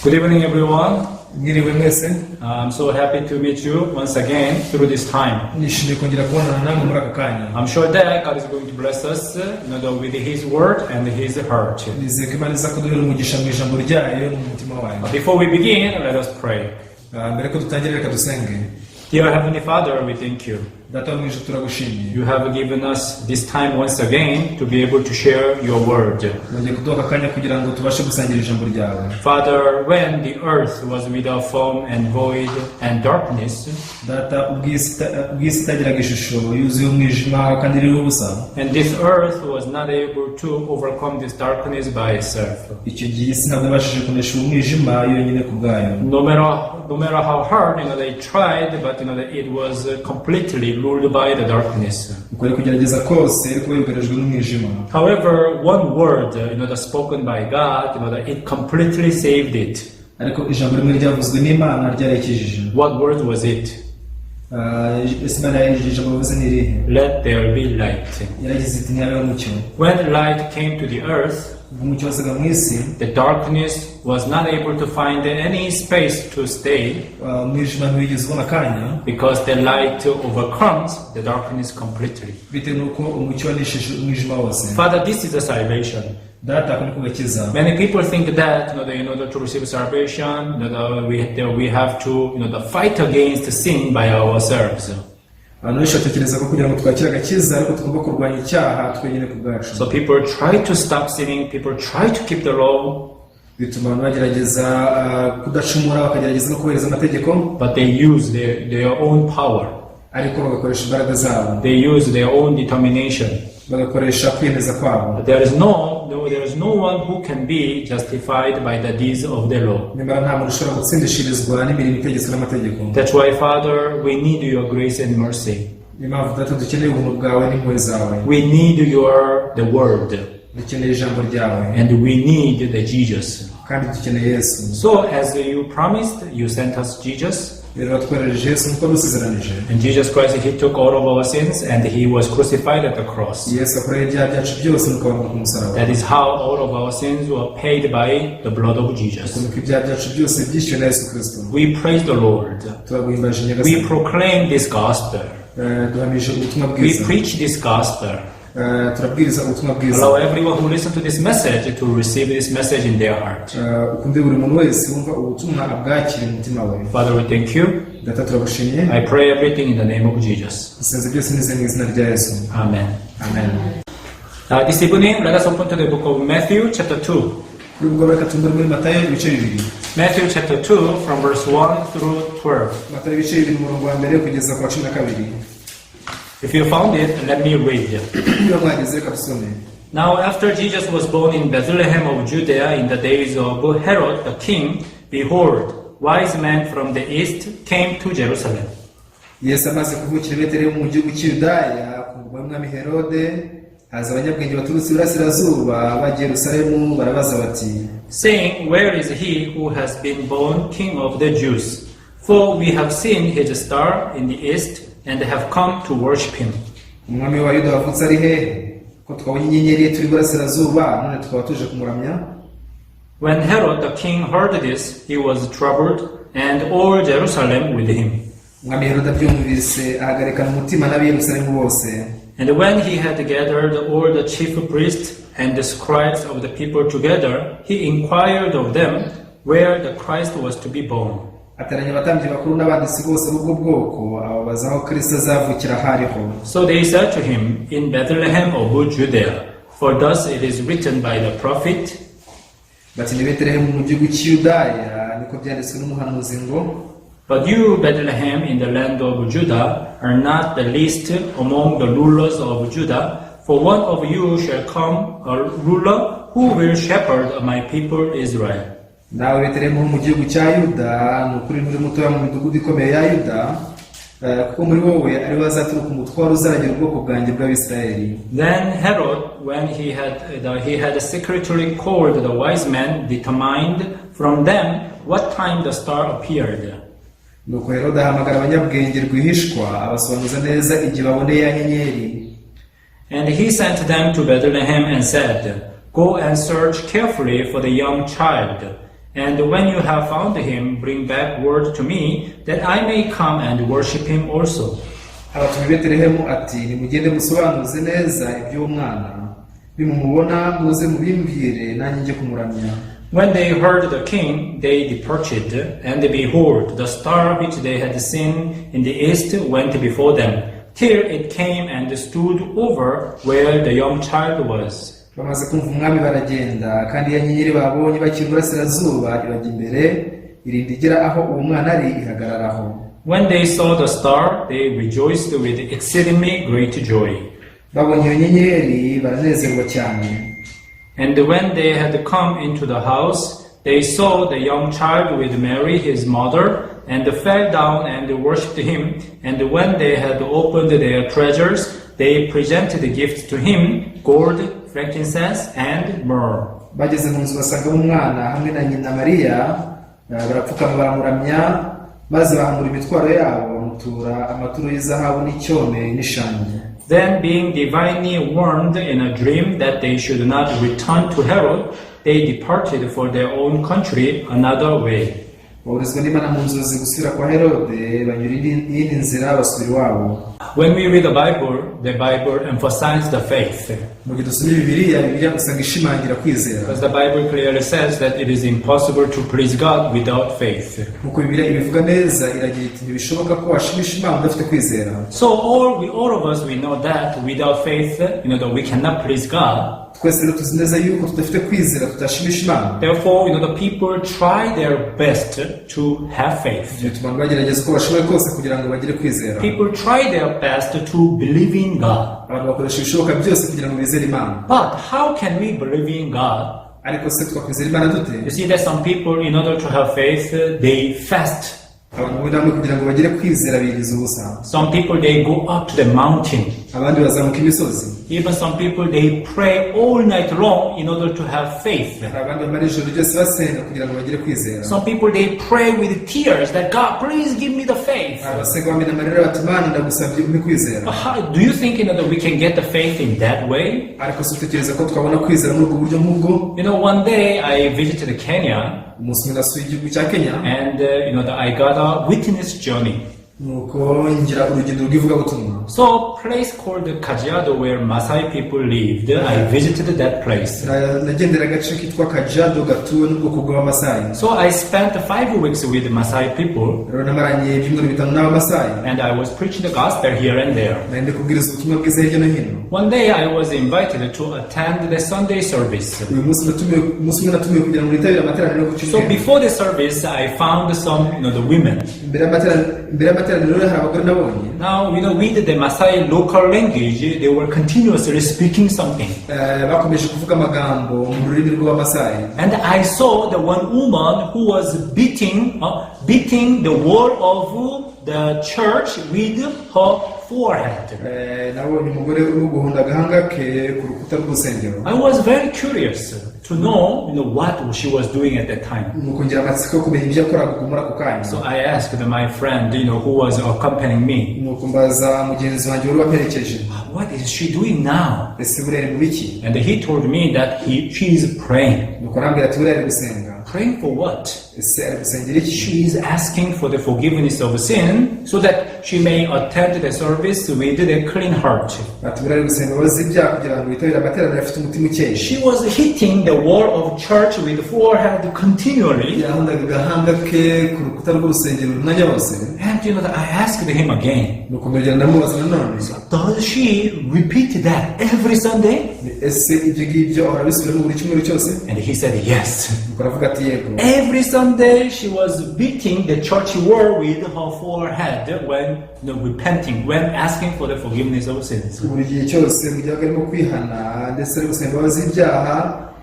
Good evening, everyone. Mwiriwe mwese. I'm so happy to meet you once again through this time. Nishimiye kongera kubonana namwe muri aka kanya. I'm sure that God is going to bless us with His word and His heart. Nizeye ko Imana iza kuduhera umugisha mu ijambo ryayo no mu mutima wayo. Before we begin, let us pray. Ah, mbere ko dutangira reka dusenge. Dear Heavenly Father, we thank you. Data wo mu ijuru turagushimiye. You have given us this time once again to be able to share your word. Wongeye kuduha aka kanya kugira ngo tubashe gusangira ijambo ryawe. Father, when the earth was without form and void and darkness, Data ubwo isi itagiraga ishusho yuzuye umwijima kandi iriho ubusa, and this earth was not able to overcome this darkness by itself. Icyo gihe isi ntabwo yabashije kunesha uwo mwijima yonyine ku bwayo. No matter how hard they tried, but it was completely ruled by the darkness. Uko ari kugerageza kose ariko yugarijwe n'umwijima. However, one word that spoken by God, that it completely saved it. Ariko ijambo rimwe ryavuzwe n'Imana ryarayikijije. What word was it? Ah, ese Imana ijambo yavuze ni irihe? "Let there be light." Yaragize iti ntihabeho umucyo. When light came to the earth, ubwo umucyo wazaga mu isi, the darkness was not able to find any space to stay ah, umwijima ntiwigeze ubona akanya, because the light overcomes the darkness completely. Bitewe n'uko umucyo wanesheje umwijima wose. Father, this is a salvation. Data ako niko gakiza. Many people think that in order to receive salvation, that we have to the fight against sin by ourselves. Abantu benshi batekereza ko kugira ngo twakire agakiza ariko tugomba kurwanya icyaha twenyine ku bwacu. So people try to stop sinning, people try to keep the law, bituma abantu bagerageza ah, kudacumura bakagerageza no kubahiriza amategeko, but they use their own power. Ariko bagakoresha imbaraga zabo. They use their own determination. Bagakoresha kwiyemeza kwabo. But there is no one who can be justified by the deeds of the law. Nyamara nta muntu ushobora gutsindishirizwa n'imirimo itegetswe n'amategeko. That's why, Father, we need your grace and mercy. Niyo mpamvu Data dukeneye ubuntu bwawe n'impuhwe zawe. We need your the word, dukeneye ijambo ryawe, and we need the Jesus. Kandi dukeneye Yesu. So, as you promised, you sent us Jesus. Rero watwoherereje Yesu nk'uko wadusezeranije. And Jesus Christ, He took all of our sins and He was crucified at the cross. Yesu akuraho ibyaha byacu byose nuko abambwa ku musaraba. That is how all of our sins were paid by the blood of Jesus. Nuko ibyaha byacu byose byishyuwe na Yesu Kirisito. We praise the Lord. Turaguhimbaje We Nyagasani. proclaim this gospel. Eh, duhamije ubutumwa We bwiza. preach this gospel. Eh, turabwiriza ubutumwa bwiza. Allow everyone who listen to this message to receive this message in their heart. Eh, ukunde buri muntu wese wumva ubutumwa abwakire mu mutima we. Father, we thank you. Data turagushimye. I pray everything in the name of Jesus. Dusenze byose nizeye mu izina rya Yesu. Amen. Amen. This evening, let us open to the book of Matthew, chapter 2. Kuri ubwo reka tumbure muri Matayo ibice bibiri. Matthew, chapter 2, from verse 1 through 12. Matayo ibice bibiri umurongo wa mbere kugeza ku wa cumi na kabiri. If you found it, let me read. Niba mwageze reka dusome. Now, after Jesus was born in Bethlehem of Judea in the days of Herod the king, behold, wise men from the east came to Jerusalem, Yesu amaze kuvukira i Betelehemu mu gihugu cy'Yudaya ku ngoma y'umwami Herode haza abanyabwenge baturutse iburasirazuba bajya i Yerusalemu barabaza bati, saying, "Where is he who has been born King of the Jews? For we have seen his star in the east and have come to worship him." Umwami w'Abayuda wavutse ari hehe ko twabonye inyenyeri ye turi iburasirazuba none tukaba tuje kumuramya? When Herod the king heard this, he was troubled, and all Jerusalem with him. Umwami Herode abyumvise ahagarikana umutima n'ab'i Yerusalemu bose. And when he had gathered all the chief priests and the scribes of the people together, he inquired of them where the Christ was to be born. Ateranya abatambyi bakuru n'abanditsi bose b'ubwo bwoko ababaza aho Kristo azavukira aho ariho. So they said to him, "In Bethlehem of Judea, for thus it is written by the prophet, Bati ni Betelehemu mu gihugu cy'Yudaya niko byanditswe n'umuhanuzi ngo, 'But you, Bethlehem, in the land of Judah, are not the least among the rulers of Judah, for one of you shall come a ruler who will shepherd my people Israel.'" Nawe Betelehemu ho mu gihugu cya Yuda ni ukuri nturi mutoya mu midugudu ikomeye ya Yuda eh, kuko muri wowe ariho hazaturuka umutwaro uzaragira ubwoko bwanjye bw'Abisirayeli. Then Herod, when he had secretly called the wise men, determined from them what time the star appeared. Nuko Herode ahamagara abanyabwenge rwihishwa abasobanuza neza igihe baboneye ya nyenyeri. And he sent them to Bethlehem and said, "Go and search carefully for the young child. And when you have found him, bring back word to me, that I may come and worship him also. Abatuma i Betelehemu ati nimugende musobanuze neza iby'uwo mwana nimumubona muze mubimbwire nanjye njye kumuramya. When they heard the king, they departed, and behold, the star which they had seen in the east went before them, till it came and stood over where the young child was. Bamaze kumva umwami baragenda kandi ya nyenyeri babonye bakiri iburasirazuba ibajya imbere irinda igera aho uwo mwana ari ihagararaho. When they saw the star, they rejoiced with exceedingly great joy. Babonye iyo nyenyeri baranezerwa cyane. And when they had come into the house, they saw the young child with Mary his mother, and fell down and worshipped him. And when they had opened their treasures, they presented gifts to him: gold, frankincense, and myrrh. Bageze mu nzu basangamo umwana hamwe na nyina Mariya eh, barapfukama baramuramya maze bahamura imitwaro yabo bamutura amaturo y'izahabu n'icyome n'ishangi. Then, being divinely warned in a dream that they should not return to Herod, they departed for their own country another way. Baburizwa n'Imana mu nzozi gusubira kwa Herode banyura indi- iyindi nzira basubira iwabo. When we read the Bible emphasizes the faith. Mu gihe dusomye Bibiliya, Bibiliya usanga ishimangira kwizera. Because the Bible clearly says that it is impossible to please God without faith. Nk'uko Bibiliya ibivuga neza iragira iti ntibishoboka ko washimisha Imana udafite kwizera. So all of us, we know that without faith, that we cannot please God. Twese rero tuzi neza yuko tudafite kwizera tutashimisha Imana. Therefore, the people try their best to have faith. Ibyo bituma abantu bagerageza uko bashoboye kose kugira ngo bagire kwizera. People try their best to believe in God. Abantu bakoresha ibishoboka byose kugira ngo bizere Imana. But how can we believe in God? Ariko se twakwizera Imana dute? You see that some people, in order to have faith, they fast. Abantu bamwe na bamwe kugira ngo bagire kwizera biyiriza ubusa. Some people, they go up to the mountain. Abandi bazamuka imisozi. Even some people, they pray all night long in order to have faith. Hari abandi bamara ijoro ryose basenga kugira ngo bagire kwizera. Some people, they pray with tears that God, please give me the faith. Hari abasenga bamena amarira bati Mana ndagusabye umpe kwizera. But how, do you think that we can get the faith in that way? Ariko se utekereza ko twabona kwizera muri ubwo buryo nk'ubwo? One day I visited Kenya Umunsi umwe nasuye igihugu cya Kenya and I got a witness journey. Nuko ngira urugendo rw'ivugabutumwa. So place called Kajiado where Maasai people lived, I visited that place. Na- nagendera agace kitwa Kajiado gatuwe n'ubwoko bw'Abamasayi. So I spent 5 weeks with Maasai people Rero namaranye ibyumweru bitanu n'Abamasayi and I was preaching the gospel here and there. nari ndi kubwiriza ubutumwa bwiza hirya no hino. One day I was invited to attend the Sunday service. Uyu munsi natumiwe umunsi umwe natumiwe kugira ngo nitabire amateraniro yo ku So cyumweru. before the service, I found some, the women. Imbere y'amateraniro imbere y'amateraniro rero hari abagore nabonye. Now, with the Maasai local language, they were continuously speaking something. Eh, bakomeje kuvuga amagambo mu rurimi rw'Abamasayi. And I saw the one woman who was beating the wall of the church with her forehead. Eh, nabonye umugore uri guhonda agahanga ke ku rukuta rw'urusengero. I was very curious to know what she was doing at that time. Nuko ngira amatsiko yo kumenya ibyo yakoraga muri ako kanya. So I asked my friend, who was accompanying me, Nuko mbaza mugenzi wanjye wari wamperekeje "What is she doing now?" ese buriya ari mu biki? And he told me that she is praying. Nuko arambwira ati buriya ari gusenga. Praying for what? Ese ari gusengera iki? She is asking for the forgiveness of sin so that she may attend the service with a clean heart. Ati buriya ari gusenga imbabazi z'ibyaha kugira ngo yitabire amateraniro afite umutima ukeye. She was hitting the wall of church with forehead continually. Yahondaga agahanga ke ku rukuta rw'urusengero buri mwanya wose. And I asked him again, Nuko ndongera ndamubaza nanone "Does she repeat that every Sunday?" Ese ibyo ngibyo ahora abisubiramo buri cyumweru cyose? And he said, "Yes." Nuko aravuga ati yego. Every Sunday she was beating the church wall with her forehead when repenting, when asking for the forgiveness of sins. Buri gihe cyose mu gihe yabaga arimo kwihana ndetse ari gusaba imbabazi z'ibyaha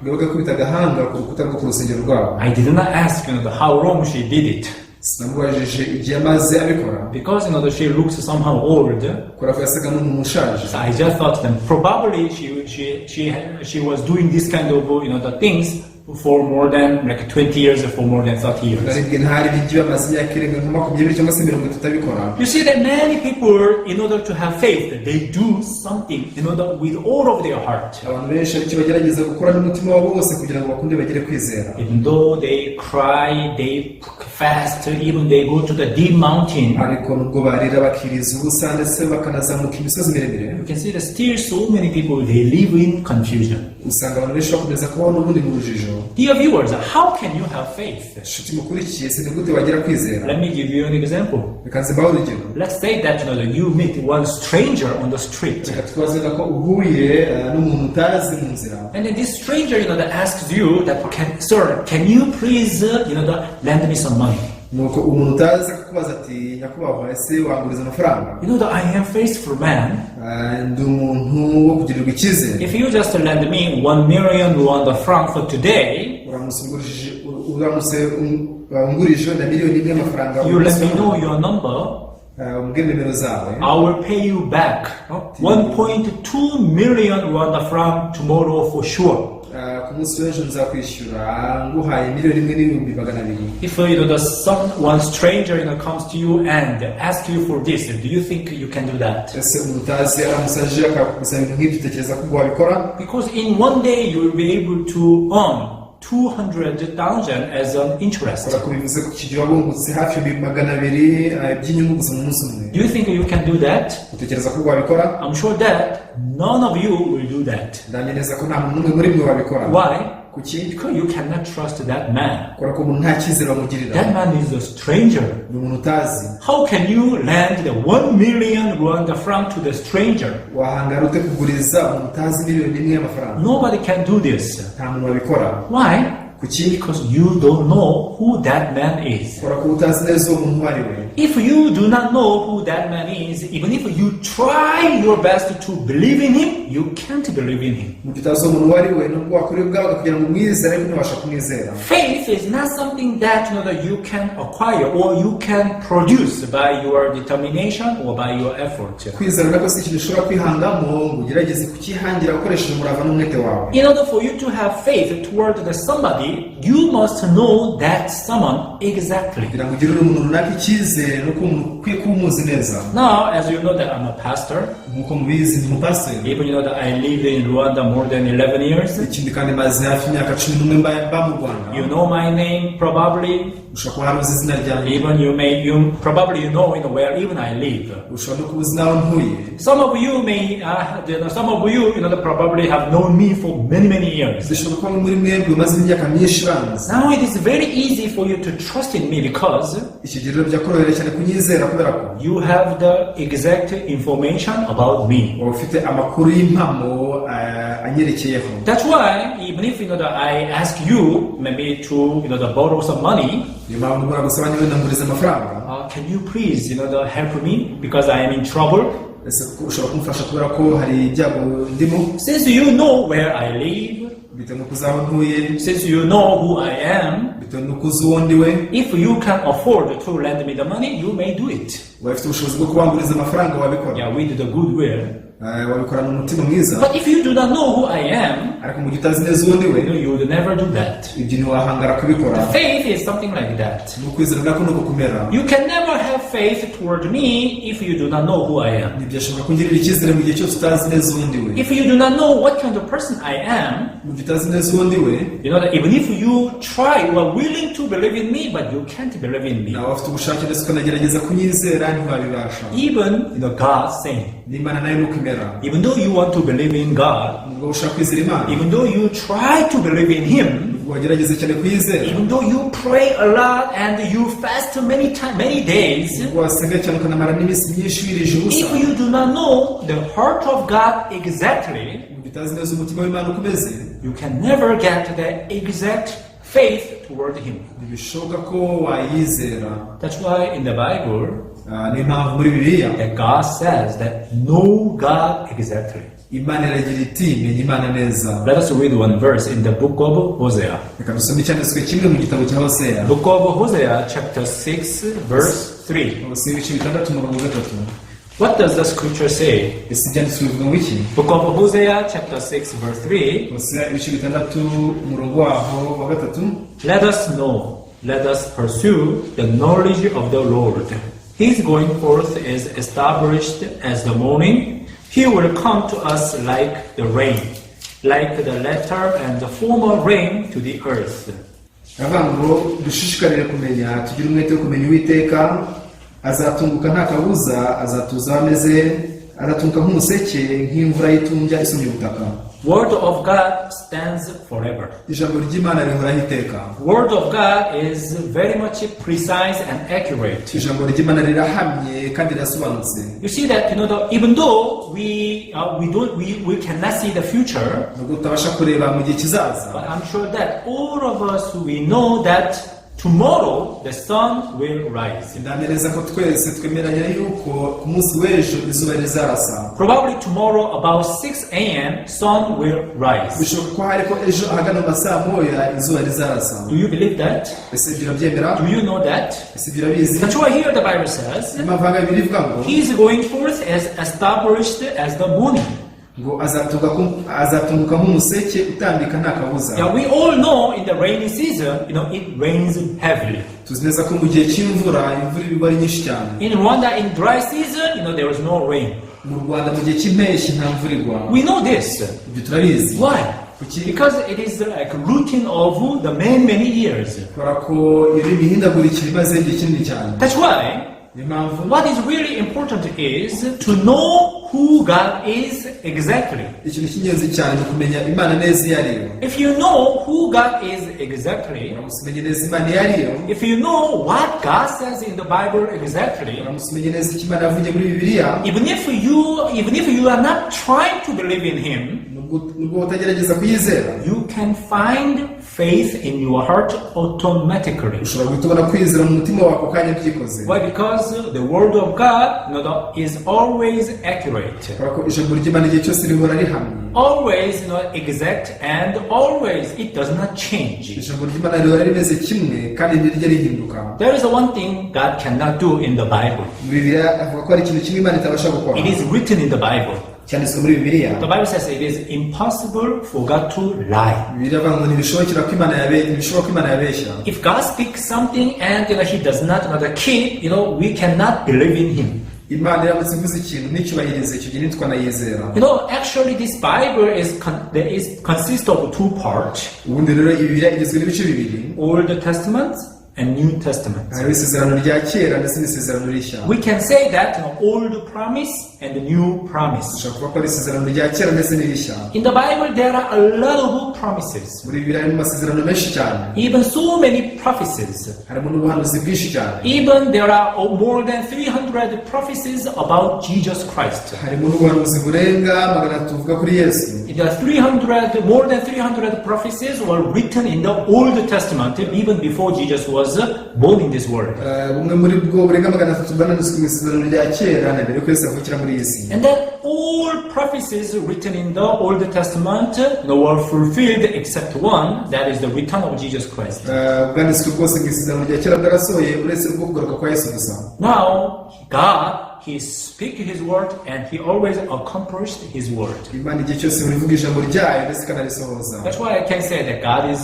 ngo yabaga akubita agahanga ku rukuta rwo ku rusengero rwabo. I did not ask how long she did it Sinamubajije igihe amaze abikora because she looks somehow old. kubera ko yasaga n'umuntu ushaje. So I just thought then probably she was doing this kind of the things for more than like 20 years or for more than 30 years. Naribwe ntari ibingibi amaze imyaka irenga nka 20 cyangwa se 30 abikora. You see that many people, in order to have faith, they do something in order with all of their heart. Abantu benshi aricyo bagerageza gukora n'umutima wabo wose kugira ngo bakunde bagire kwizera. Even though they cry, they fast, even they go to the deep mountain, Ariko nubwo barira bakiriza ubusa ndetse bakanazamuka imisozi miremire, you can see that still so many people, they live in confusion. Usanga abantu benshi bakomeza kubaho n'ubundi mu rujijo. Dear viewers, how can you have faith? Inshuti mukurikiye se ni gute wagira kwizera? Let me give you an example. Reka nze mbahe urugero. Let's say that that you meet one stranger on the street. Reka twibaze ko uhuye n'umuntu utazi mu nzira. And then this stranger, that asks you that, sir, can you please, lend me some money? Nuko umuntu utazi akakubaza ati nyakubahwa ese wanguriza amafaranga? That I am faithful man. Ndi umuntu wo kugirirwa icyizere. If you just lend me 1 million Rwanda franc for today, Uramutse ungurije wenda 1 miliyoni y'amafaranga, you let me know your number, umbwire nimero zawe, I will pay you back 1.2 million Rwanda franc tomorrow for sure. Ku munsi w'ejo nzakwishyura nguhaye 1,200,000. If the some one stranger comes to you and asks you for this, do you think you can do that? Ese umuntu utazi aramutse aje akagusaba ibintu nk'ibyo utekereza ko ubwo wabikora? Because in one day you will be able to earn 200,000 as an interest. Kubera ko bivuze ko icyo gihe waba wungutse hafi 200,000 by'inyungu gusa mu munsi umwe. Do you think you can do that? Utekereza ko wabikora? I'm sure that none of you will do that. Ndamye neza ko nta muntu n'umwe muri mwe wabikora. Why? Kuki? Because you cannot trust that man. Kubera ko umuntu nta cyizere bamugirira. That man is a stranger. Ni umuntu utazi. How can you lend the 1 million Rwanda franc to the stranger? Wahangara ute kuguriza umuntu utazi 1 miliyoni y'amafaranga? Nobody can do this. Nta muntu wabikora. Why? Kuki? Because you don't know who that man is. Kubera ko utazi neza uwo muntu uwo ari we. If you do not know who that man is, even if you try your best to believe in him, you can't believe in him. Mu gihe utazi uwo muntu uwo ari we nubwo wakora ubwawe kugira ngo umwizere ariko ntubasha kumwizera. Faith is not something that that you can acquire or you can produce by your determination or by your effort. Kwizera nabwo si ikintu ushobora kwihangamo ngo ugerageze kucyihangira ukoresheje umurava n'umwete wawe. In order for you to have faith toward the somebody, you must know that someone exactly. Kugira ngo ugirire umuntu runaka icyizere nuko umuntu ukwiye kuba umuzi neza. Now, as you know that I'm a pastor, Nk'uko mubizi ndi umupasiteri. Even you know that I lived in Rwanda more than 11 years. Ikindi kandi maze hafi imyaka 11 mba mu Rwanda. You know my name probably. Ushobora kuba hari uzi izina ryanjye. Even you may you probably you know where even I live. Ushobora no kuba uzi n'aho ntuye. Some of you may some of you you know probably have known me for many, many years. Bishobora kuba muri mwebwe umaze imyaka myinshi banzi. Now it is very easy for you to trust in me because Icyo gihe rero byakorohera cyane kunyizera kubera ko you have the exact information about me. waba ufite amakuru y'impamo anyerekeyeho. That's why even if that I ask you maybe to to borrow some money, Niyo mpamvu mbura gusaba niba ndanguriza amafaranga. Can you please help me because I am in trouble? Ese ko ushobora kumfasha kubera ko hari ibyago ndimo? Since you know where I live, Bitewe n'uko uzi aho ntuye, since you know who I am, bitewe n'uko uzi uwo ndi we, if you can afford to lend me the money, you may do it. waba ufite ubushobozi bwo kubanguriza amafaranga wabikora. Yeah, with the goodwill. Wabikorana umutima mwiza. But if you do not know who I am, Ariko mu gihe utazi neza uwo ndi we, you would never do that. Ibyo ntiwahangara kubikora. Faith is something like that. Ni ukwizera nako ni uko kumera. You can never have faith toward me if you do not know who I am. Ntibyashobora kungirira icyizere mu gihe cyose utazi neza uwo ndi we. If you do not know what kind of person I am, Mu gihe utazi neza uwo ndi we, that even if you try, you are willing to believe in me, but you can't believe in me. Nawe afite ubushake ndetse ukanagerageza kunyizera ntiwabibasha. Even God saying, N'Imana nayo ni uko imera. Even though you want to believe in God, Nubwo ushaka kwizera Imana, even though you try to believe in Him, nubwo wagerageza cyane kuyizera, even though you pray a lot and you fast many times, many days, nubwo wasenga cyane ukanamara n'iminsi myinshi wirije ubusa, if you do not know the heart of God exactly, mu gihe utazi neza umutima w'Imana uko umeze, you can never get the exact faith toward Him. Ntibishoboka ko wayizera. That's why in the Bible, Niyo mpamvu muri Bibiliya that God says that know God exactly. Imana iragira iti menya Imana neza. Let us read one verse in the book of Hosea. Reka dusome icyanditswe kimwe mu gitabo cya Hoseya. Book of Hosea, chapter 6, verse 3. Hoseya ibice 6 umurongo wa 3. What does the scripture say? Ese ibyanditswe bivuga ngo iki? Book of Hosea, chapter 6, verse 3. Hoseya ibice 6, umurongo waho wa 3. Let us know, let us pursue the knowledge of the Lord. His going forth is established as the morning. He will come to us like the rain, like the latter and the former rain to the earth. Aravuga ngo dushishikarire kumenya, tugire umwete wo kumenya Uwiteka. Azatunguka nta kabuza, azatuza aho ameze, azatunguka nk'umuseke, nk'imvura y'itumbya isomye ubutaka. Word of God stands forever. Ijambo ry'Imana rihoraho iteka. Word of God is very much precise and accurate. Ijambo ry'Imana rirahamye kandi rirasobanutse. You see that even though we don't we cannot see the future, Nubwo tutabasha kureba mu gihe kizaza, but I'm sure that all of us, we know that tomorrow the sun will rise. Ndahamya neza ko twese twemeranya yuko ku munsi w'ejo izuba rizarasa. Probably tomorrow about 6 a.m. sun will rise. Bishoboka ko hari ko ejo ahagana mu masaa 1 izuba rizarasa. Do you believe that? Ese ibyo urabyemera? Do you know that? Ese ibyo urabizi? That's why here the Bible says Niyo mpamvu aha Bibiliya ivuga ngo he is going forth as established as the morning. Ngo azatunguka nk'umuseke utambika nta kabuza. Yeah, we all know in the rainy season, it rains heavily. Tuzi neza ko mu gihe cy'imvura imvura iba ari nyinshi cyane. In Rwanda, in dry season, there is no rain. Mu Rwanda mu gihe cy'impeshyi nta mvura igwa. We know this. Ibyo turabizi. Why? Kuki? Because it is like routine of the many, many years. Kubera ko iyo ari imihindagurikire imaze igihe kinini cyane. That's why Niyo mpamvu what is really important is to know who God is exactly. ikintu cy'ingenzi cyane ni ukumenya Imana neza iyo ari yo. If you know who God is exactly, Uramutse umenye neza Imana iyo ari yo, if you know what God says in the Bible exactly, uramutse umenye neza icyo Imana yavugiye muri Bibiliya, even if you are not trying to believe in Him, nubwo utagerageza kuyizera, you can find faith in your heart automatically. ushobora guhita ubona kwizera mu mutima wawe ako kanya byikoze. Why? Because the word of God is always accurate, Kubera ko ijambo ry'Imana igihe cyose rihora rihamye, always exact, and always it does not change. Ijambo ry'Imana rihora rimeze kimwe kandi ntirijya rihinduka. There is one thing God cannot do in the Bible. Muri Bibiliya avuga ko hari ikintu kimwe Imana itabasha gukora. It is written in the Bible. Cyanditswe muri Bibiliya. The Bible says it is impossible for God to lie. Bibiliya avuga ngo ntibishoboka ko Imana yabeshya. If God speaks something and He does not keep, we cannot believe in Him. Imana iramutse ivuze ikintu nticyubahirize, icyo gihe ntitwanayizera. Actually, this Bible is con- there is consists of two parts: Ubundi rero Bibiliya igizwe n'ibice bibiri. Old Testament and New Testament. Hariho isezerano rya kera ndetse n'isezerano rishya. We can say that Old Promise and the New Promise. Dushobora kuvuga ko ari isezerano rya kera ndetse n'irishya. In the Bible, there are a lot of promises, Muri Bibiliya harimo amasezerano menshi cyane, even so many prophecies. harimo n'ubuhanuzi bwinshi cyane. Even there are more than 300 prophecies about Jesus Christ. Harimo n'ubuhanuzi burenga 300 buvuga kuri Yesu. There are 300, more than 300 prophecies were written in the Old Testament even before Jesus was born in this world. Bumwe muri bwo burenga 300 bwananditswe mu isezerano rya kera na mbere yuko Yesu avukira muri iyi si. And then all prophecies written in the Old Testament were fulfilled except one, that is the return of Jesus Christ. Bwanditswe bwose mu isezerano rya kera bwarasohoye uretse ubwo kugaruka kwa Yesu gusa. Now, God, He speaks His word and He always accomplished His word. Imana igihe cyose ihora ivuga ijambo ryayo ndetse ikanarisohoza. That's why I can say that God is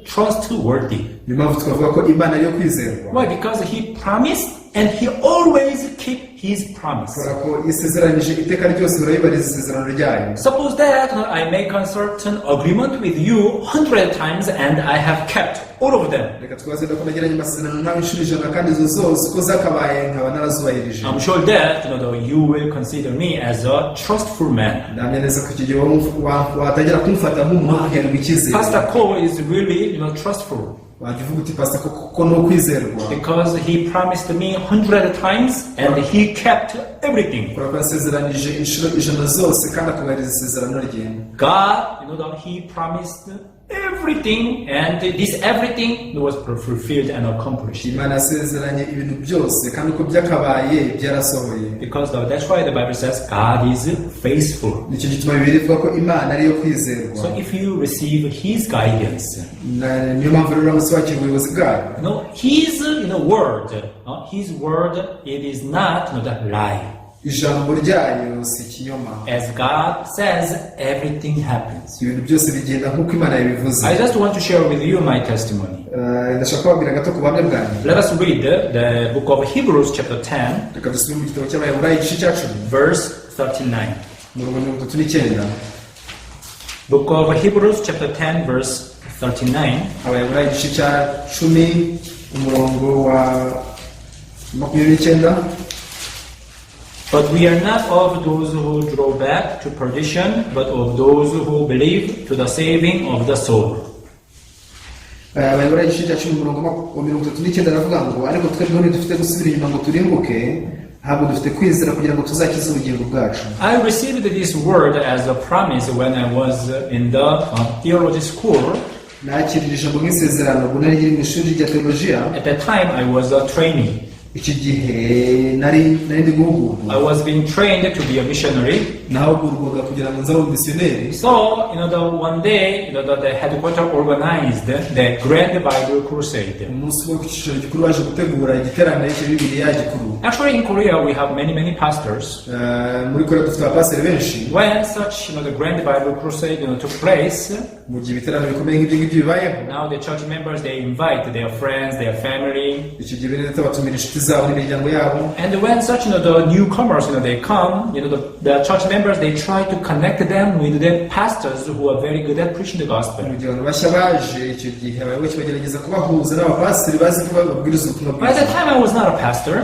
trustworthy. Niyo mpamvu twavuga ko Imana ariyo kwizerwa. Why? Because He promised and He always keep His promise. Kubera ko isezeranyije iteka ryose ihora isezerano ryayo. Suppose that I make a certain agreement with you 100 times and I have kept all of them. Reka twaze ko nagiranye amasezerano nawe inshuro 100 kandi izo zose uko zakabaye nkaba narazubahirije. I'm sure that you will consider me as a trustful man. Ndahamya neza ko icyo gihe watangira kumfata nk'umuntu uherwa icyizere. Pastor Cole is really trustful Wajya uvuga uti pastor koko ni ukwizerwa, because he promised me 100 times and he kept everything. kubera ko yasezeranije inshuro 100 zose kandi akubahiriza isezerano rye. God, that He promised everything, and this everything was fulfilled and accomplished. Imana yasezeranye ibintu byose kandi uko byakabaye byarasohoye. Because that's why the Bible says God is faithful. Nicyo gituma Bibiliya ivuga ko Imana ariyo kwizerwa. So if you receive His guidance, Niyo mpamvu rero uramutse wakira ubuyobozi bwayo, His word, His word, it is not a lie. Ijambo ryayo si ikinyoma. As God says, everything happens. Ibintu byose bigenda nk'uko Imana yabivuze. I just want to share with you my testimony. Eh, ndashaka kubabwira gato ku buhamya bwanjye. Let us read the book of Hebrews, chapter 10, Reka dusubire mu gitabo cy'Abaheburayo igice cya 10, verse 39. umurongo 39. Book of Hebrews, chapter 10, verse 39. Abaheburayo igice cya 10, umurongo wa 29. But we are not of those who draw back to perdition, but of those who believe to the saving of the soul. Eh, Abaheburayo igice cya 10, umurongo wa 39 aravuga ngo ariko twebweho ntidufite gusubira inyuma ngo turimbuke, ahubwo dufite kwizera kugira ngo tuzakize ubugingo bwacu. I received this word as a promise when I was in the theology school. Nakirira ijambo nk'isezerano ubwo nari nkiri mu ishuri rya teolojiya. At that time, I was a trainee. Icyo gihe nari ndi guhugurwa. I was being trained to be a missionary. Nahugurwaga kugira ngo nzabe umumisiyoneri. So, the one day, the headquarters organized the Grand Bible Crusade. Umunsi umwe ku cyicaro gikuru baje gutegura igiterane cya Bibiliya gikuru. Actually, in Korea, we have many, many pastors. Eh, muri Korea dufite abapasiteri benshi. When such, the Grand Bible Crusade, took place, Mu gihe ibiterane bikomeye nk'ibyo ngibyo bibayeho, now the church members, they invite their friends, their family. Icyo gihe bene data batumira inshuti zabo n'imiryango yabo. And when such, the newcomers, they come, the church members, they try to connect them with the pastors who are very good at preaching the gospel. Mu gihe abantu bashya baje, icyo gihe abayoboke bagerageza kubahuza n'abapasiteri bazi ko babwiriza ubutumwa By the bwiza. Time I was not a pastor.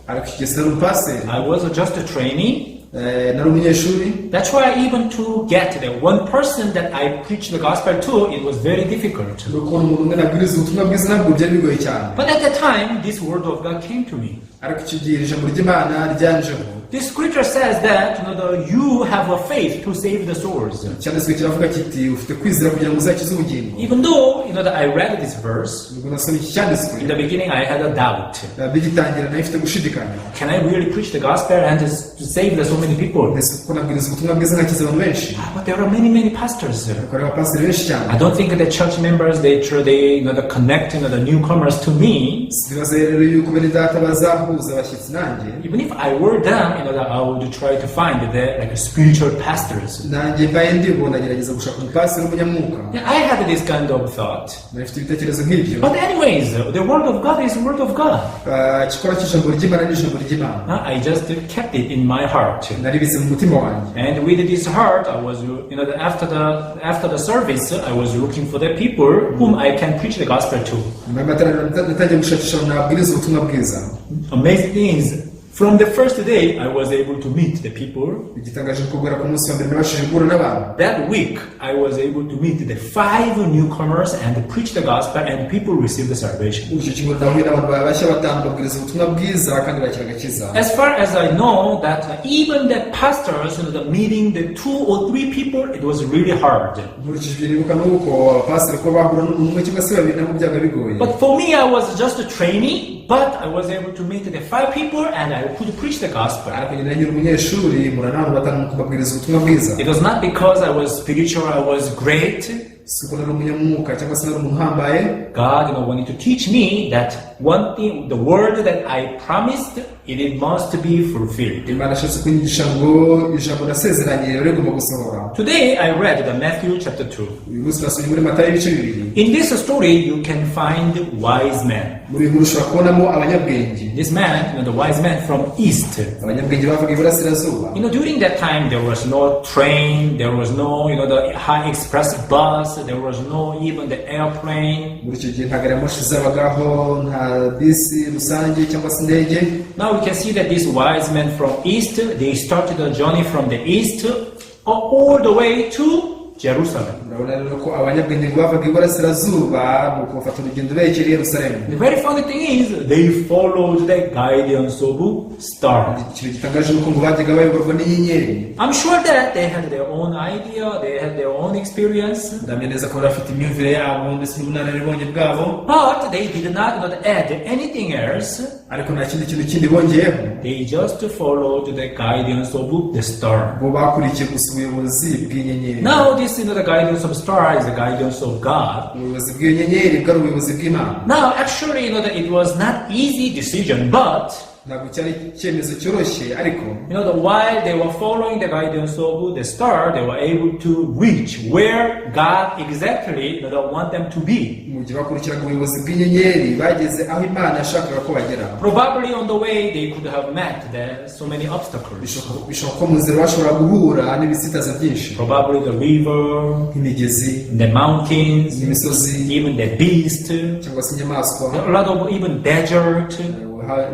Ariko icyo gihe sinari umupasiteri. I was just a trainee. Eh, nari umunyeshuri. That's why even to get the one person that I preached the gospel to, it was very difficult. Ni ukubona umuntu umwe nabwiriza ubutumwa bwiza ntabwo byari bigoye cyane. But at the time, this word of God came to me. Ariko icyo gihe ijambo ry'Imana ryanjeho. This scripture says that you have a faith to save the souls. Icyanditswe kiravuga kiti ufite kwizera kugira ngo uzakize ubugingo. Even though that I read this verse, Ubwo nasomye iki cyanditswe, in the beginning I had a doubt. Eh, bigitangira nari mfite gushidikanya. Can I really preach the gospel and to save the so many people? Mbese kuko nabwiriza ubutumwa bwiza nkakiza abantu benshi? Ah, but there are many, many pastors. Ariko hari abapasiteri benshi cyane. I don't think the church members, they try, they the connect the newcomers to me. Sinibaza rero yuko bene data bazahuza abashyitsi nanjye. Even if I were them, that I would try to find the like spiritual pastors. Nanjye mbaye ndibo ndagerageza gushaka umupasiteri w'umunyamwuka. Yeah, I had this kind of thought. Nari mfite ibitekerezo nk'ibyo. But anyways, the word of God is word of God. Ah, igikora cy'ijambo ry'Imana ni ijambo ry'Imana. I just kept it in my heart. Naribitse mu mutima wanjye. And with this heart, I was, after the service, I was looking for the people whom I can preach the gospel to. Nyuma y'amateraniro natangiye gushakisha abantu nabwiriza ubutumwa bwiza. Amazing things. From the first day, I was able to meet the people. Igitangaje ni uko guhera ku munsi wa mbere nabashije guhura n'abantu. That week, I was able to meet the five newcomers and preach the gospel, and people received the salvation. Icyo cyumweru nahuye n'abantu bashya batanu babwiriza ubutumwa bwiza kandi bakira agakiza. As far as I know, that even the pastors, the meeting the two or three people, it was really hard. Nkurikije ibyo nibuka ni uko abapasiteri ko bahura n'umuntu umwe cyangwa se babiri nabo byaga bigoye. But for me, I was just a trainee, but I was able to meet the five people and I could preach the gospel. Ariko njye nari umunyeshuri mpura n'abantu batanu kubabwiriza ubutumwa bwiza. It was not because I was spiritual, I was great. Si uko nari umunyamwuka cyangwa se nari umuntu uhambaye. God, wanted to teach me that one thing, the word that I promised, it must be fulfilled. Imana ashatse kunyigisha ngo ijambo nasezeranye rero rigomba gusohora. Today, I read the Matthew chapter 2. Uyu munsi nasomye muri Matayo ibice bibiri. In this story, you can find wise men. Muri iyi nkuru ushobora kubonamo abanyabwenge. This man, the wise man from east. Abanyabwenge bavaga iburasirazuba. During that time, there was no train, there was no, the high express bus, there was no even the airplane. Muri icyo gihe nta gari ya moshi zabagaho, nta bisi rusange cyangwa se indege. Now we can see that these wise men from east, they started a journey from the east all the way to Jerusalem. Urabona rero ko abanyabwenge ngo bavaga iburasirazuba nuko bafata urugendo berekera i Yerusalemu. The very funny thing is, they followed the guidance of star. Ikintu gitangaje ni uko ngo bajyaga bayoborwa n'inyenyeri. I'm sure that they had their own idea, they had their own experience, Ndamya neza ko bari bafite imyumvire yabo ndetse n'ubunararibonye bwabo. But they did not add anything else. Ariko nta kindi kintu kindi bongeyeho. They just followed the guidance of the star. Bo bakurikiye gusa ubuyobozi bw'inyenyeri. Now, this the guidance of star is the guidance of God. Ubuyobozi bw'iyo nyenyeri bwari ubuyobozi bw'Imana. Now, actually, that it was not easy decision, but Ntabwo cyari icyemezo cyoroshye, ariko While they were following the guidance of the star, they were able to reach where God exactly want them to be. Mu gihe bakurikiraga ubuyobozi bw'inyenyeri bageze aho Imana yashakaga ko bagera. Probably on the way they could have met so many obstacles. Bishoboka ko mu nzira bashobora guhura n'ibisitaza byinshi. Probably the river, Nk'imigezi, the mountains, n'imisozi, even the beast, cyangwa se inyamaswa, a lot of even desert.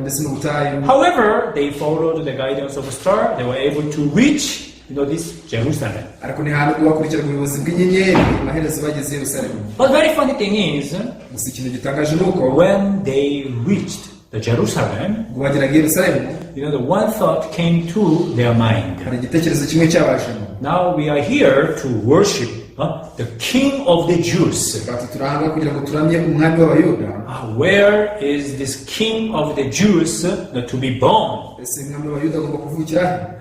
Ndetse n'ubutayu. However, they followed the guidance of the star. They were able to reach this Jerusalem. Ariko ni hantu bakurikiraga ubuyobozi bw'inyenyeri amaherezo bageze i Yerusalemu. But very funny thing is, Gusa ikintu gitangaje ni uko when they reached the Jerusalem, ubwo bageraga i Yerusalemu, the one thought came to their mind. Hari igitekerezo kimwe cyabajemo. Now we are here to worship the King of the Jews. Bati turi ahangaha kugira ngo turamye umwami w'Abayuda. Where is this King of the Jews to be born? Ese umwami w'Abayuda agomba kuvukira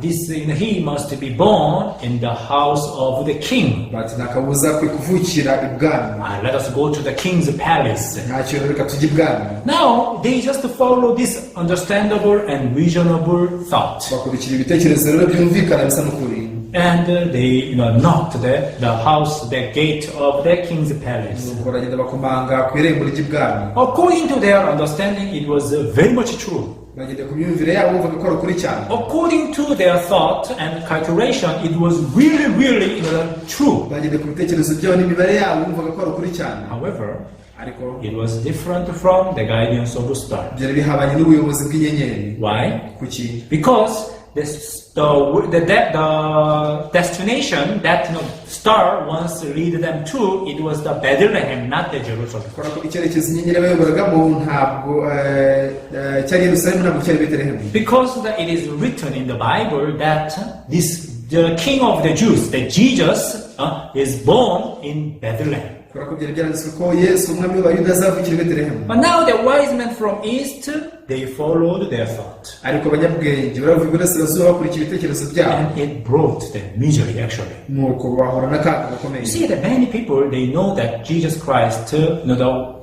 he? He must be born in the house of the king. Bati nta kabuza akwiye kuvukira ibwami. Let us go to the king's palace. Ntacyo rero reka tujye ibwami. Now they just follow this understandable and reasonable thought. Bakurikira ibitekerezo rero byumvikana bisa n'ukuri. And they knocked the house, the gate of the king's palace. Nuko baragenda bakomanga ku irembo ry'ibwami. According to their understanding, it was very much true. Bagenda ku myumvire yabo bumvaga ko ari ukuri cyane. According to their thought and calculation, it was really, really true. Bagenda ku bitekerezo byabo n'imibare yabo bumvaga ko ari ukuri cyane. However, ariko it was different from the guidance of the star. Byari bihabanye n'ubuyobozi bw'inyenyeri. Why? Kuki? Because the destination that star wants to lead them to, it was the Bethlehem, not the Jerusalem. Kubera ko icyerekezo inyenyeri bayoboragamo ntabwo eh, eh, cyari Yerusalemu ntabwo cyari Betelehemu. Because it is written in the Bible that the King of the Jews, that Jesus, is born in Bethlehem. Kubera ko byari byanditswe ko Yesu umwami w'Abayuda azavukira i Betelehemu. But now the wise men from east, they followed their thought. Ariko abanyabwenge baravuye iburasirazuba bakurikiye ibitekerezo byabo. And it brought the misery, actually. Nuko bahura n'akaga gakomeye. You see that many people, they know that Jesus Christ,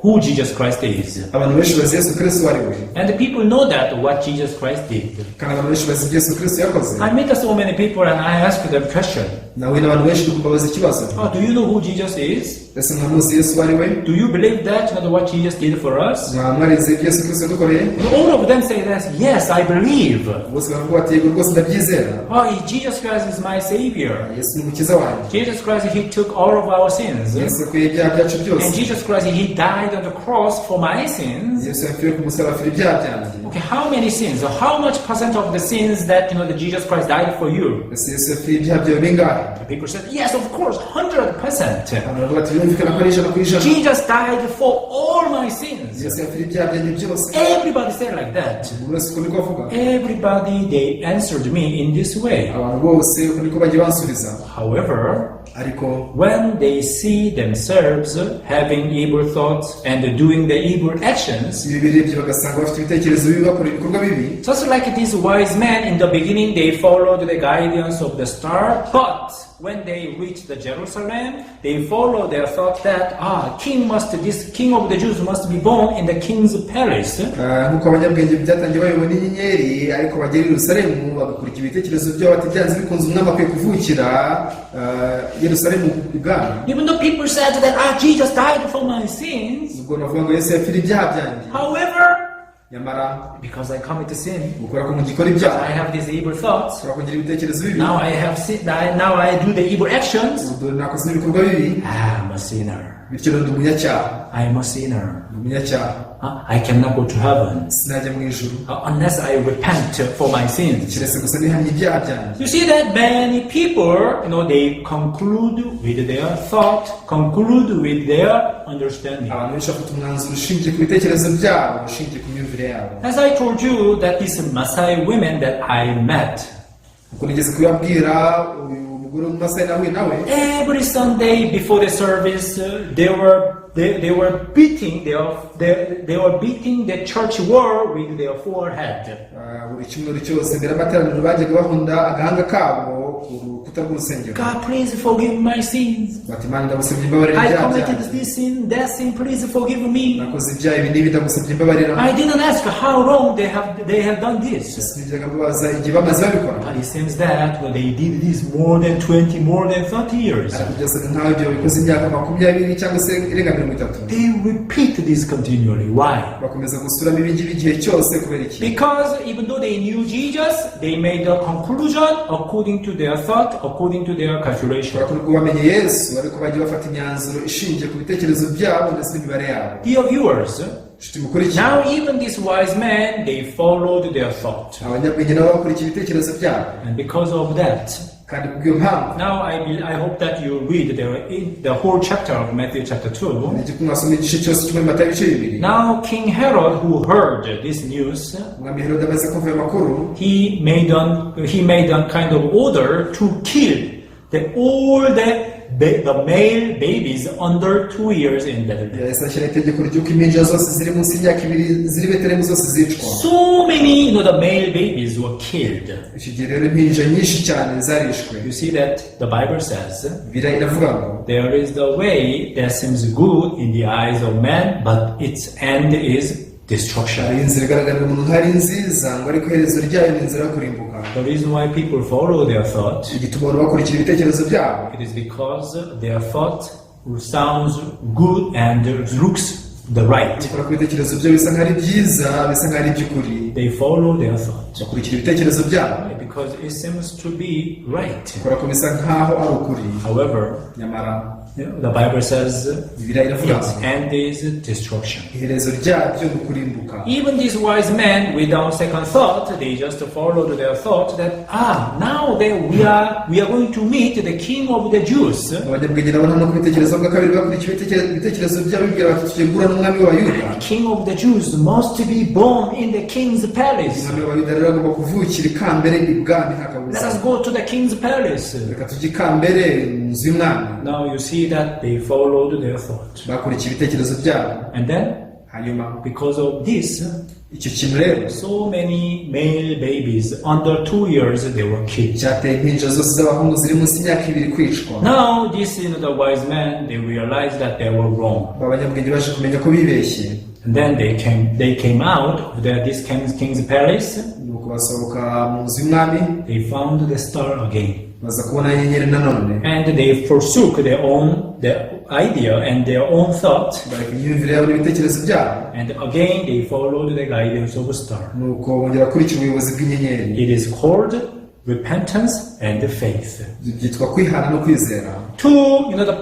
who Jesus Christ is. Abantu benshi bazi Yesu Kristo uwo ari we. And the people know that what Jesus Christ did. Kandi abantu benshi bazi ibyo Yesu Kristo yakoze. I met so many people and I asked them question. Nawe n'abantu benshi tukubabaza ikibazo. Oh, do you know who Jesus is? Ese mwamuzi Yesu uwo ari we? Do you believe that what Jesus did for us? Mwaba mwarize ibyo Yesu Kristo yadukoreye? And all of them say that, yes, I believe. Bose baravuga bati yego rwose ndabyizera. Oh, Jesus Christ is my Savior. Yesu ni umukiza wanjye. Jesus Christ, He took all of our sins. Yesu yakuye ibyaha byacu byose. And Jesus Christ, He died on the cross for my sins. Yesu yapfiriye ku musaraba apfira ibyaha byanjye. Okay, how many sins? How much percent of the sins that the Jesus Christ died for you? Ese Yesu yapfiriye ibyaha byawe bingahe? The people said, yes, of course, 100%. Abantu baravuga bati birumvikana ko ari 100%. Jesus died for all my sins. Yesu yapfiriye ibyaha byanjye byose. Everybody said like that. Umuntu wese uko niko avuga. Everybody, they answered me in this way. Abantu bose uko niko bagiye bansubiza. However, ariko when they see themselves having evil thoughts and doing the evil actions, iyo birebye bagasanga bafite ibitekerezo bibi bakora ibikorwa bibi, just like these wise men in the beginning, they followed the guidance of the star, but when they reached the Jerusalem, they followed their thought that king must this king of the Jews must be born in the king's palace. Ah, nk'uko abanyabwenge byatangiye bayobowe n'inyenyeri ariko bagera i Yerusalemu bagakurikira ibitekerezo byabo bati byanze bikunze umwami akwiye kuvukira ah, Yerusalemu ibwami. Even though people said that Jesus died for my sins, ubwo navuga ngo Yesu yapfiriye ibyaha byanjye, however, nyamara because I commit sin, gukora ko mugikora ibyaha, I have these evil thoughts. ushobora kugira ibitekerezo bibi. Now I have sin. Now I do the evil actions. Ubu dore nakoze n'ibikorwa bibi. I'm a sinner. Bityo rero ndi umunyacyaha. I'm a sinner. Ndi umunyacyaha. I cannot go to heaven sinajya mu ijuru unless I repent for my sins. Keretse gusa nihamye ibyaha byanjye. You see that many people, they conclude with their thought, conclude with their understanding. Abantu benshi bafata umwanzuro ushingiye ku bitekerezo byabo ushingiye ku myumvire yabo. As I told you that these Maasai women that I met, uko nigeze kubabwira uyu mugore w'Umumasayi nahuye nawe, every Sunday before the service, they were beating the church wall with their forehead. Ah, buri cyumweru cyose mbere y'amateraniro bajyaga bahunda agahanga kabo. ku rukuta rw'urusengero. God, please forgive my sins. Bati Imana ndagusabye imbabarira I ibyaha committed byanjye. This sin, that sin, please forgive me. Nakoze ibyaha ibi n'ibi ndagusabye imbabarira. I didn't ask how long they have done this. Sinigeraga mbabaza igihe bamaze babikora. But it seems that when they did this more than 20, more than 30 years, Ariko byasaga nkaho ibyo babikoze imyaka makumyabiri cyangwa se irenga mirongo itatu. They repeat this continually. Why? Bakomeza gusubiramo ibi ngibi igihe cyose kubera iki? Because even though they knew Jesus, they made a conclusion according to their thought, according to their calculation. Ushobora kuba bamenye Yesu ariko bagiye bafata imyanzuro ishingiye ku bitekerezo byabo ndetse n'imibare yabo. Dear viewers, Inshuti mukurikiye, now even these wise men, they followed their thought. Abanyabwenge nabo bakurikiye ibitekerezo byabo. And because of that, Kandi kubw'iyo mpamvu, now I hope that you read the whole chapter of Matthew chapter 2. ni ko mwasoma igice cyose cyo muri Matayo ibice bibiri. Now King Herod, who heard this news, Umwami Herode amaze kumva ayo makuru, he made a kind of order to kill all the male babies under 2 years in Bethlehem. Yahise ashyira itegeko ry'uko impinja zose ziri munsi y'imyaka ibiri ziri Betelehemu zose zicwa. So many the male babies were killed. Icyo gihe rero impinja nyinshi cyane zarishwe. You see that the Bible says Bibiliya iravuga ngo there is the way that seems good in the eyes of man, but its end is destruction. Hari inzira igaragarira umuntu nk'aho ari nziza ngo ariko iherezo ryayo ni inzira yo kurimbuka. The reason why people follow their thought, Igituma abantu bakurikira ibitekerezo byabo, it is because their thought sounds good and looks the right. Bakora ku bitekerezo byo bisa nk'aho ari byiza bisa nk'aho ari iby'ukuri. They follow their thought Bakurikira ibitekerezo byabo because it seems to be right. bakora ko bisa nk'aho ari ukuri. However, Nyamara the Bible says Bibiliya iravuga its ngo end is destruction. Iherezo ryabyo ni ukurimbuka. Even these wise men, without second thought, they just followed their thought that now that we are going to meet the King of the Jews. Abanyabwenge nabo nta no kubitekerezo bwa kabiri bakurikiye ibitekerezo byabo bibwira bati tugiye guhura n'umwami w'Abayuda. The King of the Jews must be born in the king's palace. Umwami w'Abayuda rero agomba kuvukira ikambere ibwami nta kabuza. Let us go to the king's palace. Reka tujye ikambere mu nzu y'umwami. Now you see that they followed their thought. Bakurikiye ibitekerezo byabo. And then, Hanyuma, because of this, icyo kintu rero, so many male babies under 2 years they were killed. Cyateye impinja zose z'abahungu ziri munsi y'imyaka ibiri kwicwa. Now these the wise men, they realized that they were wrong. Abanyabwenge baje kumenya ko bibeshye. And then they came out of this king's palace. Nuko basohoka mu nzu y'umwami. They found the star again. Baza kubona inyenyeri nanone. And they forsook their idea and their own thought. Bareka imyumvire yabo n'ibitekerezo byabo. And again they followed the guidance of a star. Nuko bongera gukurikira ubuyobozi bw'inyenyeri. It is called repentance and faith. Byitwa kwihana no kwizera. To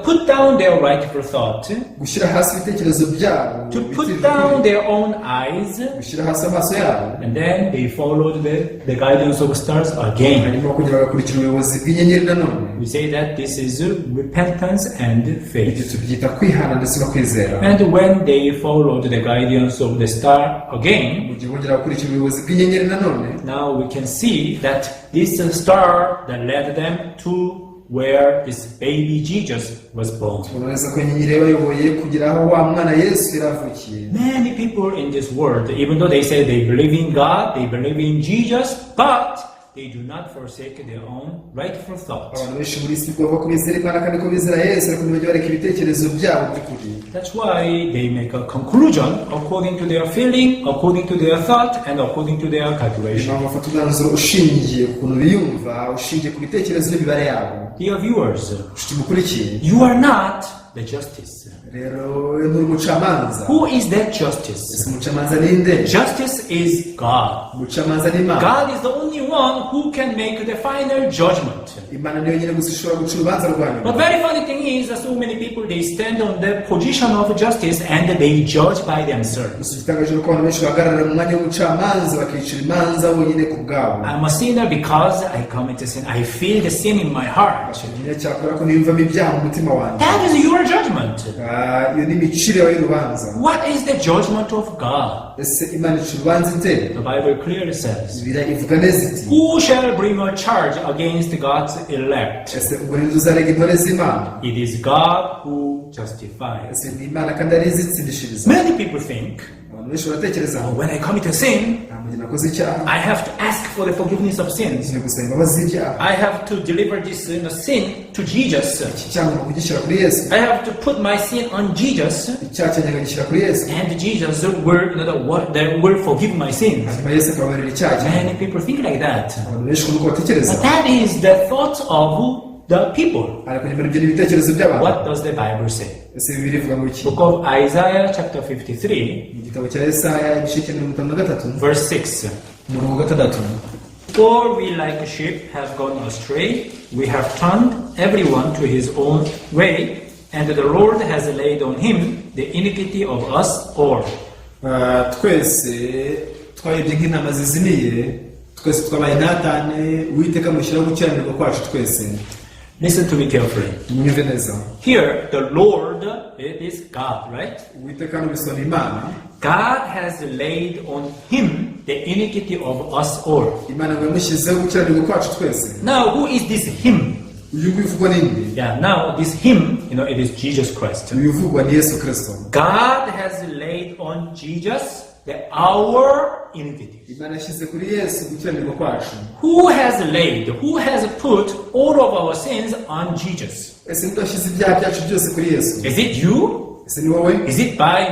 put down their rightful thought, Gushyira hasi ibitekerezo byabo, to put down their own eyes, gushyira hasi amaso yabo, and then they followed the guidance of stars again. Hanyuma kugira bagakurikira ubuyobozi bw'inyenyeri nanone. We say that this is repentance and Ibyo faith. tubyita kwihana ndetse no kwizera. And when they followed the guidance of the star again, Mu gihe bongera gukurikira ubuyobozi bw'inyenyeri nanone, now we can see that this star that led them to where this baby Jesus was born. Tubona neza ko inyenyeri yabayoboye kugera aho wa mwana Yesu yaravukiye. Many people in this world, even though they say they believe in God, they believe in Jesus, but they do not forsake their own rightful thought. Abantu benshi muri isi bavuga ko bizera Imana kandi ko bizera Yesu ariko ntibajya bareka ibitekerezo byabo by'ukuri. That's why they make a conclusion according to their feeling, according to their thought, and according to their Niyo calculation. mpamvu bafata umwanzuro ushingiye ku kuntu biyumva ushingiye ku bitekerezo n'imibare yabo. Dear viewers, Nshuti mukurikiye, you are not the justice. Rero nturi umucamanza. Who is that justice? Ese umucamanza ninde? Justice is God. Umucamanza ni Imana. God is the only one who can make the final judgment. Imana niyo nyine gusa ishobora guca urubanza rwa nyuma. But very funny thing is that so many people, they stand on the position of justice and they judge by themselves. Gusa igitangaje ni uko abantu benshi bahagarara mu mwanya w'ubucamanza bakicira imanza bonyine ku bwabo. I'm a sinner because I commit a sin. I feel the sin in my heart. Umunyacyaha kubera ko niyumvamo ibyaha mu mutima wanjye. That is your judgment. Ah, iyo ni imicire yawe y'urubanza. What is the judgment of God? Ese Imana ica urubanza ite? The Bible clearly says, Bibiliya ivuga neza iti "Who shall bring a charge against God's elect?" Ese ubwo ninde uzarega intore z'Imana? It is God who justifies. Ese ni Imana kandi ari izitsindishiriza. Many people think Abantu Abantu benshi baratekereza "Oh, when I commit a sin, nta mu gihe nakoze icyaha I have to ask for the forgiveness of sins. ngiye gusaba imbabazi z'ibyaha. I have to deliver this sin to Jesus. Iki cyaha ngomba kugishyira kuri Yesu. I have to put my sin on Jesus, Icyaha cyanjye nkagishyira kuri Yesu, and Jesus will, the, what, that will forgive my sins. Hanyuma Yesu akababarira icyaha cyanjye. Many people think like that. Abantu benshi nuko batekereza. But that is the thought of the people. Ariko nyamara ibyo ni ibitekerezo by'abantu. What does the Bible say? Ese Bibiliya ivuga ngo iki? Book of Isaiah, chapter 53, Mu gitabo cya Yesaya igice cya 53, verse 6. umurongo wa 6. For we like sheep have gone astray, we have turned everyone to his own way, and the Lord has laid on him the iniquity of us all. Ah, twese twayobye nk'intama zizimiye, twese twabaye intatane, Uwiteka amushyiraho gukiranirwa kwacu twese. Listen to me carefully. Mwumve neza. Here, the Lord, it is God, right? Uwiteka hano bisobanura Imana. God has laid on him the iniquity of us all. Imana ngo yamushyizeho gukiranirwa kwacu twese. Now, who is this him? Uyu nguyu uvugwa ni nde? Yeah, now this him, it is Jesus Christ. Uyu uvugwa ni Yesu Kirisito. God has laid on Jesus the our iniquity. Imana yashyize kuri Yesu gukiranirwa kwacu. Who has laid, who has put all of our sins on Jesus? Ese ninde washyize ibyaha byacu byose kuri Yesu? Is it you? Ese ni wowe? Is it by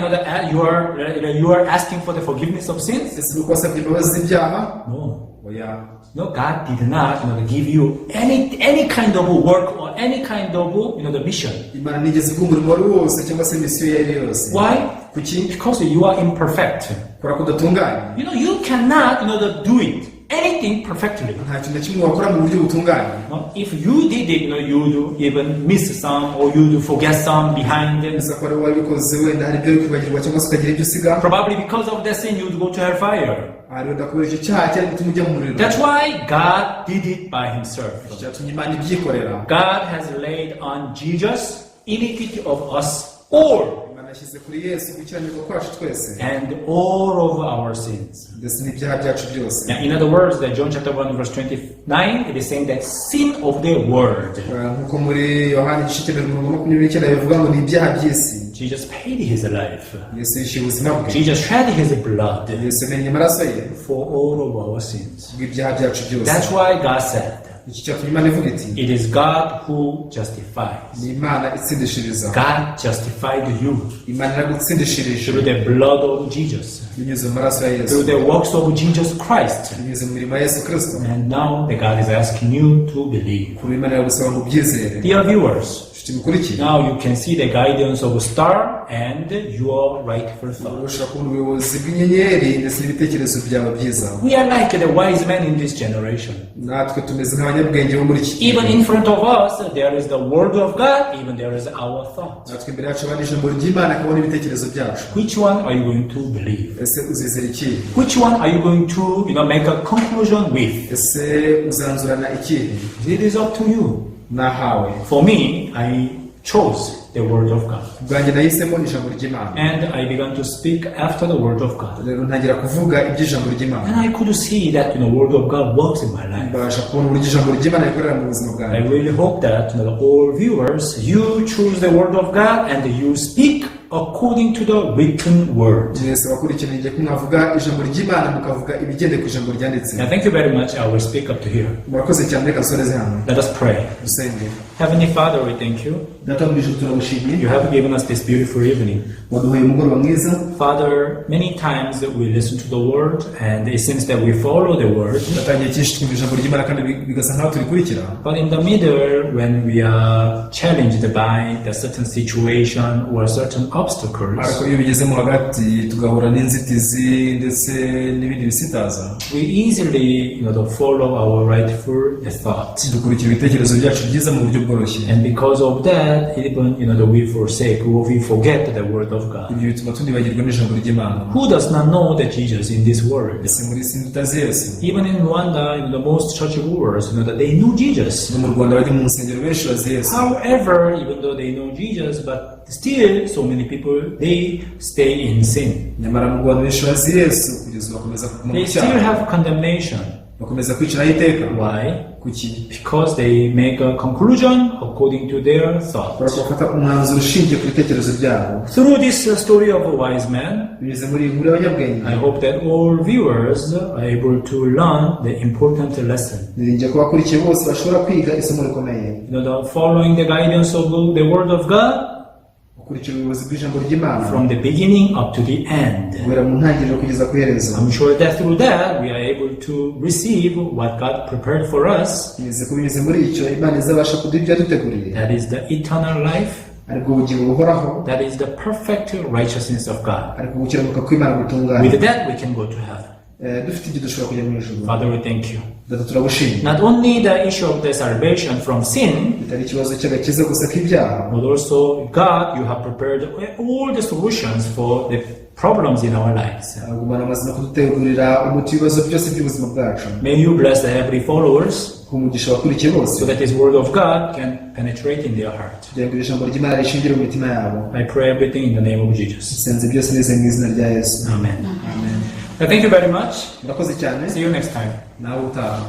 you are asking for the forgiveness of sins? Ese ni uko wasabye imbabazi z'ibyaha? No. Oya. No, God did not give you any kind of work or any kind of the mission. Imana ntigeze iguha umurimo wari wose cyangwa se misiyo iyo ari yo yose. Why? Kuki? Because you are imperfect. Kubera ko udatunganye. You cannot do it anything perfectly. Nta kintu na kimwe wakora mu buryo butunganye. No, if you did it, you do even miss some or you do forget some behind. Gusa ko ari wowe wabikoze wenda hari ibyo kwibagirwa cyangwa se ukagira ibyo usiga. Probably because of that sin, you would go to hellfire. Hari wenda kubera icyo cyaha cyari gutuma ujya mu muriro. That's why God did it by Himself. Cyatumye Imana ibyikorera. God has laid on Jesus iniquity of us all Imana yashyize kuri Yesu gukiranirwa kwacu twese and all of our sins. ndetse n'ibyaha byacu byose. Now, in other words, that John chapter 1 verse 29, it is saying that sin of the world. Eh, nk'uko muri Yohani igice cya 29 bivuga ngo ni ibyaha by'isi. Jesus paid his life. Yesu yishyuye ubuzima bwe. Jesus shed his blood Yesu yamennye amaraso ye for all of our sins. bw'ibyaha byacu byose. That's why God said, Iki cyatumye Imana ivuga iti it is God who justifies. Ni Imana itsindishiriza. God justified you Imana iragutsindishirije through the blood of Jesus, binyuze mu maraso ya Yesu, through the works of Jesus Christ. binyuze mu mirimo ya Yesu Kirisito. And now the God is asking you to believe. Kuba Imana iragusaba ngo ubyizere. Dear viewers, Inshuti mukurikiye, now you can see the guidance of a star and your rightful thought. ushobora kubona ubuyobozi bw'inyenyeri ndetse n'ibitekerezo byawe byiza. We are like the wise men in this generation. Natwe tumeze nk'abanyabwenge bo muri iki gihe. Even in front of us, there is the word of God, even there is our thought. Natwe imbere yacu haba ijambo ry'Imana akabona ibitekerezo byacu. Which one are you going to believe? Ese uzizera ikihe? Which one are you going to make a conclusion with? Ese uzanzurana ikihe? It is up to you. Nahawe. For me, I chose the word of God. Ubwanjye nahisemo ijambo ry'Imana. And I began to speak after the word of God. Rero ntangira kuvuga iby'ijambo ry'Imana. And I could see that word of God works in my life. Mbasha kubona uburyo ijambo ry'Imana rikorera mu buzima I bwanjye. really hope that all viewers, you choose the word of God and you speak according to the written word. Mwese abakurikirana igihe ko mwavuga ijambo ry'Imana mukavuga ibigendeye ku ijambo ryanditse. Now, thank you very much. I will speak up to here. Murakoze cyane, reka dusoreze hano. Let us pray. Dusenge. Heavenly Father, we thank you. Data wo mu ijuru turagushimiye. You have given us this beautiful evening. Waduhaye umugoroba mwiza. Father, many times we listen to the word and it seems that we follow the word. Twatangiye kenshi twumva ijambo ry'Imana kandi bigasa nkaho turikurikira. But in the middle, when we are challenged by the certain situation or certain obstacles, Ariko iyo bigezemo hagati tugahura n'inzitizi ndetse n'ibindi bisitaza, we easily to follow our rightful thought. Dukurikira ibitekerezo byacu byiza mu buryo bworoshye. And because of that, even we forsake or we forget the word of God. Ibyo bituma tunibagirwa n'ijambo ry'Imana. Who does not know that Jesus in this world? Ese muri isi utazi Yesu? Even in Rwanda, the most church goers, that they knew Jesus. No mu Rwanda bajya mu nsengero benshi bazi Yesu. However, even though they know Jesus, but still so many people, they stay in sin. Nyamara mu Rwanda benshi bazi Yesu kugeza ubu bakomeza kuguma mu They still cyaha. have condemnation. Bakomeza kwiciraho iteka. Why? Kuki? Because they make a conclusion according to their thought. Kubera ko bafata umwanzuro ushingiye ku bitekerezo byabo. Through this story of a wise man, Binyuze muri iyi nkuru y'abanyabwenge, I hope that all viewers are able to learn the important lesson. Niringiye ko abakurikiye bose bashobora kwiga isomo rikomeye. The following the guidance of the Word of God Gukurikira ubuyobozi bw'ijambo ry'Imana from the beginning up to the end. Guhera mu ntangiriro kugeza ku iherezo. I'm sure that through that we are able to receive what God prepared for us. Nizeye ko binyuze muri icyo Imana izabasha kuduha ibyo yaduteguriye. That is the eternal life. Aribwo bugingo buhoraho. That is the perfect righteousness of God. Ariko gukiranuka kw'Imana gutunganye. With that, we can go to heaven. Eh, dufite ibyo dushobora kujya mu ijuru. Father, we thank you. Data, turagushimye. Not only the issue of the salvation from sin, Bitari ikibazo cy'agakiza gusa k'ibyaha, but also, God, you have prepared all the solutions for the problems in our lives. Ahubwo Imana amaze no kudutegurira umuti w'ibibazo byose by'ubuzima bwacu. May you bless every followers Uhe umugisha abakurikiye bose so that this word of God can penetrate in their heart. kugira ngo iri jambo ry'Imana rishingire mu mitima yabo. I pray everything in the name of Jesus. Nsenze byose nizeye mu izina rya Yesu. Amen. Amen. Thank you very much. Murakoze cyane. See you next time. Nawe utaha.